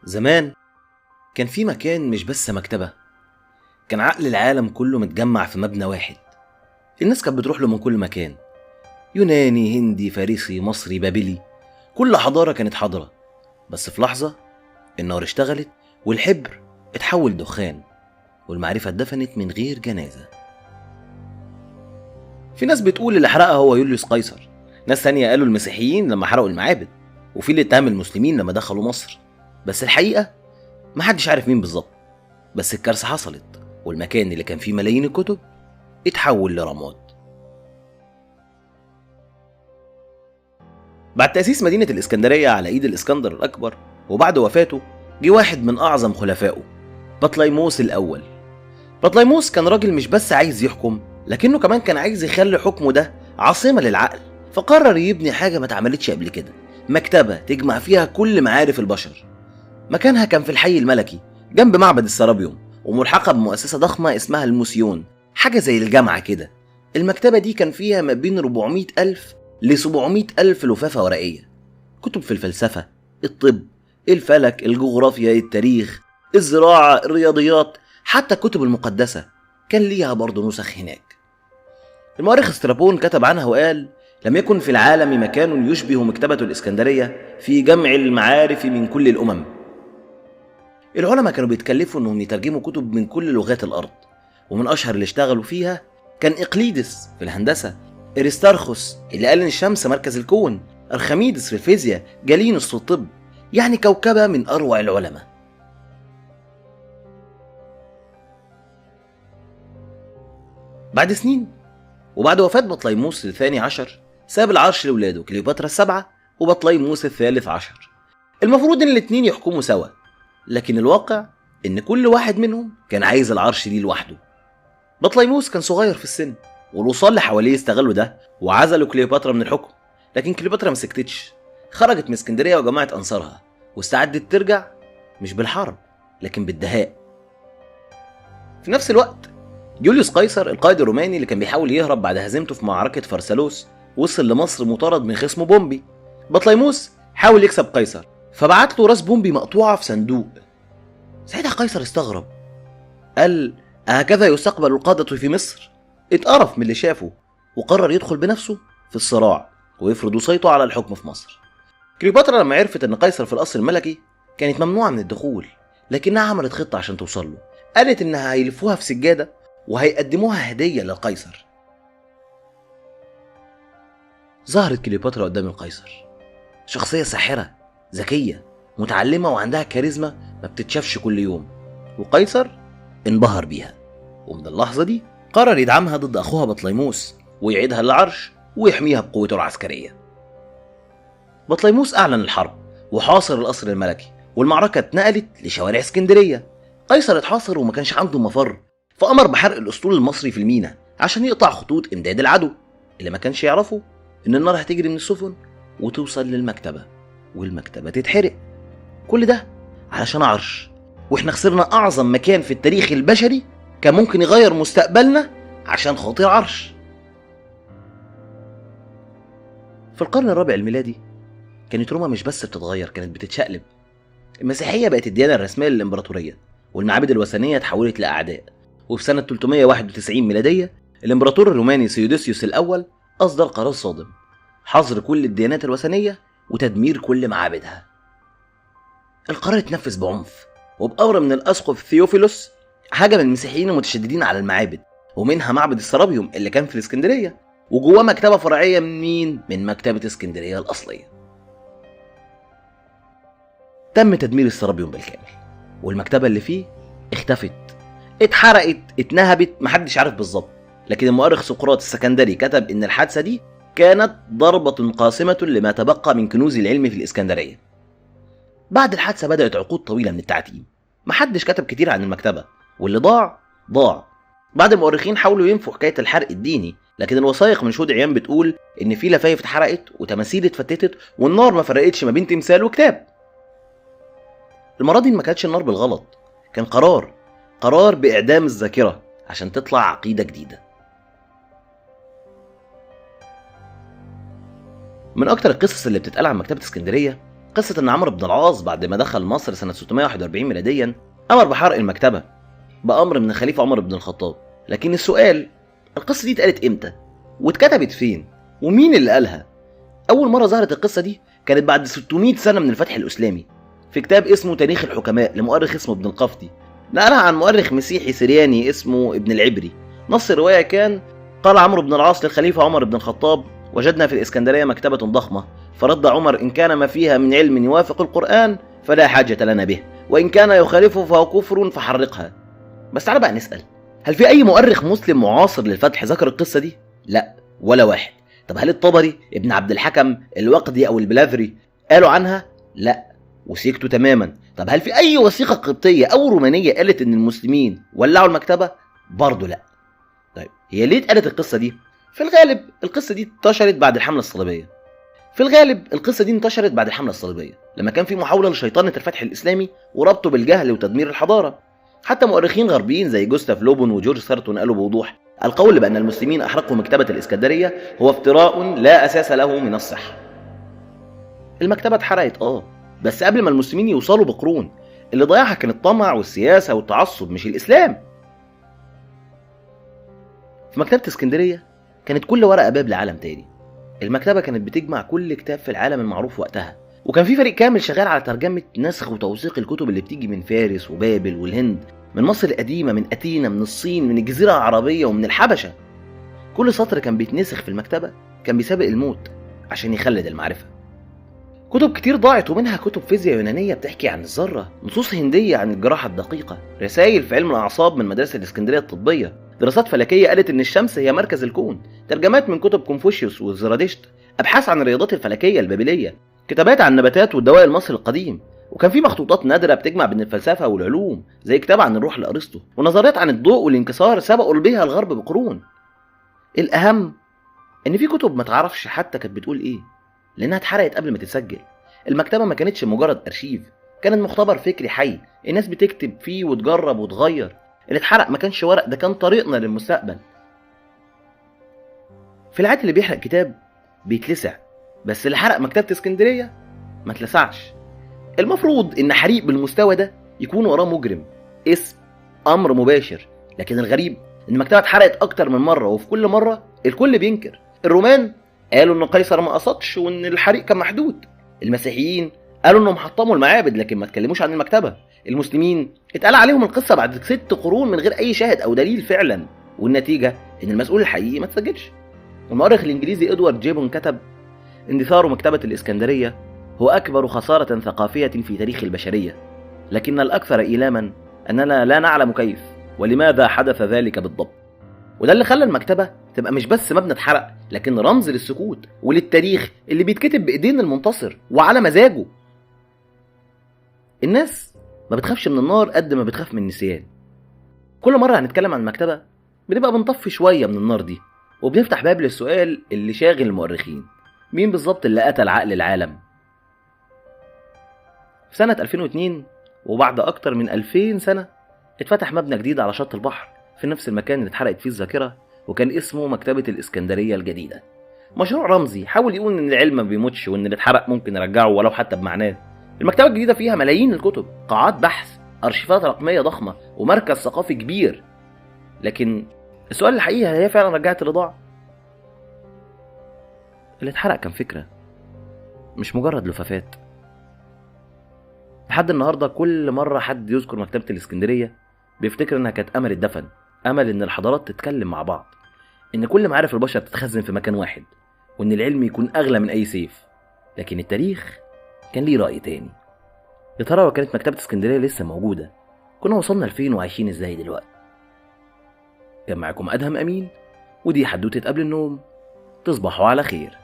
زمان كان في مكان مش بس مكتبة، كان عقل العالم كله متجمع في مبنى واحد. الناس كانت بتروح له من كل مكان، يوناني، هندي، فارسي، مصري، بابلي، كل حضارة كانت حاضرة. بس في لحظة النار اشتغلت والحبر اتحول دخان والمعرفة اتدفنت من غير جنازة. في ناس بتقول اللي حرقها هو يوليوس قيصر، ناس تانية قالوا المسيحيين لما حرقوا المعابد، وفي اللي اتهم المسلمين لما دخلوا مصر. بس الحقيقة محدش عارف مين بالظبط. بس الكارثة حصلت، والمكان اللي كان فيه ملايين الكتب اتحول لرماد. بعد تأسيس مدينة الإسكندرية على إيد الإسكندر الأكبر وبعد وفاته، جه واحد من أعظم خلفائه، بطليموس الأول. بطليموس كان راجل مش بس عايز يحكم، لكنه كمان كان عايز يخلي حكمه ده عاصمة للعقل. فقرر يبني حاجة ما اتعملتش قبل كده، مكتبة تجمع فيها كل معارف البشر. مكانها كان في الحي الملكي جنب معبد السرابيوم، وملحقة بمؤسسة ضخمة اسمها الموسيون، حاجة زي الجامعة كده. المكتبة دي كان فيها ما بين 400,000 ل 700,000 لفافة ورقية، كتب في الفلسفة، الطب، الفلك، الجغرافيا، التاريخ، الزراعة، الرياضيات، حتى الكتب المقدسة كان ليها برضه نسخ هناك. المؤرخ استرابون كتب عنها وقال: لم يكن في العالم مكان يشبه مكتبة الإسكندرية في جمع المعارف من كل الأمم. العلماء كانوا بيتكلفوا انهم يترجموا كتب من كل لغات الأرض، ومن أشهر اللي اشتغلوا فيها كان إقليدس في الهندسة، إرستارخوس اللي قال إن الشمس مركز الكون، أرخميدس في الفيزياء، جالينوس في الطب. يعني كوكبة من أروع العلماء. بعد سنين وبعد وفاة بطليموس الثاني عشر، ساب العرش لولاده كليوباترا السبعة وبطليموس الثالث عشر. المفروض إن الاتنين يحكموا سوا، لكن الواقع إن كل واحد منهم كان عايز العرش دي لوحده. بطليموس كان صغير في السن، والوصال اللي حواليه استغلوا ده وعزلوا كليوباترا من الحكم. لكن كليوباترا ما سكتتش، خرجت من اسكندرية وجمعت أنصارها واستعدت ترجع، مش بالحرب لكن بالدهاء. في نفس الوقت يوليوس قيصر القائد الروماني اللي كان بيحاول يهرب بعد هزيمته في معركة فرسالوس وصل لمصر مطارد من خصمه بومبي. بطليموس حاول يكسب قيصر، فبعت له راس بومبي مقطوعة في صندوق. ساعتها قيصر استغرب، قال: أهكذا يستقبل القادة في مصر؟ اتقرف من اللي شافه وقرر يدخل بنفسه في الصراع ويفرض وصيته على الحكم في مصر. كليوباترا لما عرفت ان قيصر في القصر الملكي كانت ممنوعة من الدخول، لكنها عملت خطة عشان توصل له. قالت انها هيلفوها في سجادة وهيقدموها هدية للقيصر. ظهرت كليوباترا قدام القيصر، شخصية ساحرة، ذكية، متعلمة، وعندها كاريزما ما بتتشافش كل يوم، وقيصر انبهر بيها. ومن اللحظة دي قرر يدعمها ضد أخوها بطليموس ويعيدها للعرش ويحميها بقوته العسكرية. بطليموس أعلن الحرب وحاصر القصر الملكي، والمعركة اتنقلت لشوارع اسكندرية. قيصر اتحاصر وما كانش عنده مفر، فأمر بحرق الأسطول المصري في المينا عشان يقطع خطوط إمداد العدو. اللي ما كانش يعرفه إن النار هتجري من السفن وتوصل للمكتبة، والمكتبة تتحرق. كل ده علشان عرش، واحنا خسرنا أعظم مكان في التاريخ البشري كان ممكن يغير مستقبلنا عشان خاطر عرش. في القرن الرابع الميلادي كانت روما مش بس بتتغير، كانت بتتشقلب. المسيحية بقت الديانة الرسمية للإمبراطورية، والمعابد الوثنية اتحولت لأعداء. وفي سنة 391 ميلادية الإمبراطور الروماني سيودوسيوس الأول أصدر قرار صادم، حظر كل الديانات الوثنية وتدمير كل معابدها. القرار اتنفذ بعنف، وبأمر من الأسقف ثيوفيلوس هجم المسيحيين المتشددين على المعابد، ومنها معبد السرابيوم اللي كان في الإسكندرية، وجواه مكتبة فرعية من مين؟ من مكتبة اسكندرية الأصلية. تم تدمير السرابيوم بالكامل، والمكتبة اللي فيه اختفت، اتحرقت، اتنهبت، محدش عارف بالظبط. لكن المؤرخ سقراط السكندري كتب ان الحادثة دي كانت ضربة قاسمة لما تبقى من كنوز العلم في الإسكندرية. بعد الحادثة بدأت عقود طويلة من التعتيم، محدش كتب كتير عن المكتبة، واللي ضاع ضاع. بعد المؤرخين حاولوا ينفوا حكاية الحرق الديني، لكن الوثائق من شهود عيان بتقول ان في لفايف اتحرقت وتماثيل اتفتتت، والنار ما فرقتش ما بين تمثال وكتاب. المرة دي ما كانتش النار بالغلط، كان قرار بإعدام الذاكرة عشان تطلع عقيدة جديدة. من أكتر القصص اللي بتتقال عن مكتبة اسكندرية قصة إن عمرو بن العاص بعد ما دخل مصر سنة 641 ميلاديا أمر بحرق المكتبة بأمر من الخليفة عمر بن الخطاب. لكن السؤال، القصة دي اتقالت إمتى؟ واتكتبت فين؟ ومين اللي قالها؟ أول مرة ظهرت القصة دي كانت بعد 600 سنة من الفتح الإسلامي، في كتاب اسمه تاريخ الحكماء لمؤرخ اسمه ابن القفطي، نقلها عن مؤرخ مسيحي سرياني اسمه ابن العبري. نص الرواية كان: قال عمرو بن العاص للخليفة عمر بن الخطاب: وجدنا في الإسكندرية مكتبة ضخمة، فرد عمر: إن كان ما فيها من علم يوافق القرآن فلا حاجة لنا به، وإن كان يخالفه فهو كفر فحرقها. بس تعالى بقى نسأل، هل في أي مؤرخ مسلم معاصر للفتح ذكر القصة دي؟ لا، ولا واحد. طب هل الطبري، ابن عبد الحكم، الوقدي أو البلاذري قالوا عنها؟ لا، وسكتوا تماما. طب هل في أي وثيقة قبطية أو رومانية قالت إن المسلمين ولعوا المكتبة؟ برضه لا. طيب هي ليه اتقالت القصة دي؟ في الغالب القصة دي انتشرت بعد الحملة الصليبية. في الغالب القصة دي انتشرت بعد الحملة الصليبية، لما كان في محاولة لشيطنة الفتح الإسلامي وربطه بالجهل وتدمير الحضارة. حتى مؤرخين غربيين زي جوستاف لوبون وجورج سارتون قالوا بوضوح: القول بأن المسلمين أحرقوا مكتبة الإسكندرية هو افتراء لا أساس له من الصحة. المكتبة اتحرقت بس قبل ما المسلمين يوصلوا بقرون. اللي ضيعها كان الطمع والسياسة والتعصب، مش الإسلام. في مكتبة اسكندرية كانت كل ورقة باب لعالم تاني. المكتبة كانت بتجمع كل كتاب في العالم المعروف وقتها، وكان في فريق كامل شغال على ترجمة نسخ وتوثيق الكتب اللي بتيجي من فارس وبابل والهند، من مصر القديمة، من أثينا، من الصين، من الجزيرة العربية، ومن الحبشة. كل سطر كان بيتنسخ في المكتبة كان بيسابق الموت عشان يخلد المعرفة. كتب كتير ضاعت، ومنها كتب فيزياء يونانية بتحكي عن الذرة، نصوص هندية عن الجراحة الدقيقة، رسائل في علم الأعصاب من مدرسة الإسكندرية الطبية، دراسات فلكية قالت إن الشمس هي مركز الكون، ترجمات من كتب كونفوشيوس والزرادشت، أبحاث عن الرياضات الفلكية البابلية، كتابات عن النباتات والدواء المصري القديم. وكان في مخطوطات نادرة بتجمع بين الفلسفة والعلوم، زي كتاب عن الروح لأرسطو، ونظريات عن الضوء والانكسار سبقوا بيها الغرب بقرون. الأهم إن في كتب ما تعرفش حتى كانت بتقول إيه، لأنها اتحرقت قبل ما تتسجل. المكتبة ما كانتش مجرد أرشيف، كانت مختبر فكري حي، الناس بتكتب فيه وتجرب وتغير. اللي اتحرق ما كانش ورق، ده كان طريقنا للمستقبل. في العادة اللي بيحرق كتاب بيتلسع، بس اللي حرق مكتبة اسكندرية ما اتلسعش. المفروض ان حريق بالمستوى ده يكون وراه مجرم، اسم، امر مباشر. لكن الغريب ان المكتبة اتحرقت اكتر من مرة، وفي كل مرة الكل بينكر. الرومان قالوا ان قيصر ما قصدش وان الحريق كان محدود. المسيحيين قالوا انهم حطموا المعابد لكن ما اتكلموش عن المكتبة. المسلمين اتقال عليهم القصة بعد 6 قرون من غير اي شاهد او دليل فعلا، والنتيجة ان المسؤول الحقيقي ما اتسجلش. المؤرخ الانجليزي ادوارد جيبون كتب: اندثار مكتبة الإسكندرية هو أكبر خسارة ثقافية في تاريخ البشرية، لكن الأكثر إيلاما أننا لا نعلم كيف ولماذا حدث ذلك بالضبط. وده اللي خلى المكتبة تبقى مش بس مبنى اتحرق، لكن رمز للسكوت وللتاريخ اللي بيتكتب بإيدين المنتصر وعلى مزاجه. الناس ما بتخافش من النار قد ما بتخاف من النسيان. كل مرة هنتكلم عن المكتبة بنبقى بنطفي شوية من النار دي، وبنفتح باب للسؤال اللي شاغل المؤرخين: مين بالظبط اللي قتل عقل العالم؟ في سنة 2002 وبعد أكتر من 2000 سنة اتفتح مبنى جديد على شط البحر في نفس المكان اللي اتحرقت فيه الذاكرة، وكان اسمه مكتبة الإسكندرية الجديدة. مشروع رمزي حاول يقول إن العلم ما بيموتش وإن اللي اتحرق ممكن نرجعه ولو حتى بمعناه. المكتبة الجديدة فيها ملايين الكتب، قاعات بحث، أرشيفات رقمية ضخمة، ومركز ثقافي كبير. لكن السؤال الحقيقي، هل هي فعلا رجعت اللي ضاع؟ اللي اتحرق كان فكرة، مش مجرد لفافات. لحد النهارده كل مرة حد يذكر مكتبة الإسكندرية بيفتكر إنها كانت أمل الدفن، أمل إن الحضارات تتكلم مع بعض، إن كل معارف البشر تتخزن في مكان واحد، وإن العلم يكون أغلى من أي سيف. لكن التاريخ كان ليه رأي تاني. يا ترى لو كانت مكتبة اسكندرية لسه موجودة كنا وصلنا لفين وعايشين إزاي دلوقتي؟ كان معاكم أدهم أمين، ودي حدوتة قبل النوم. تصبحوا على خير.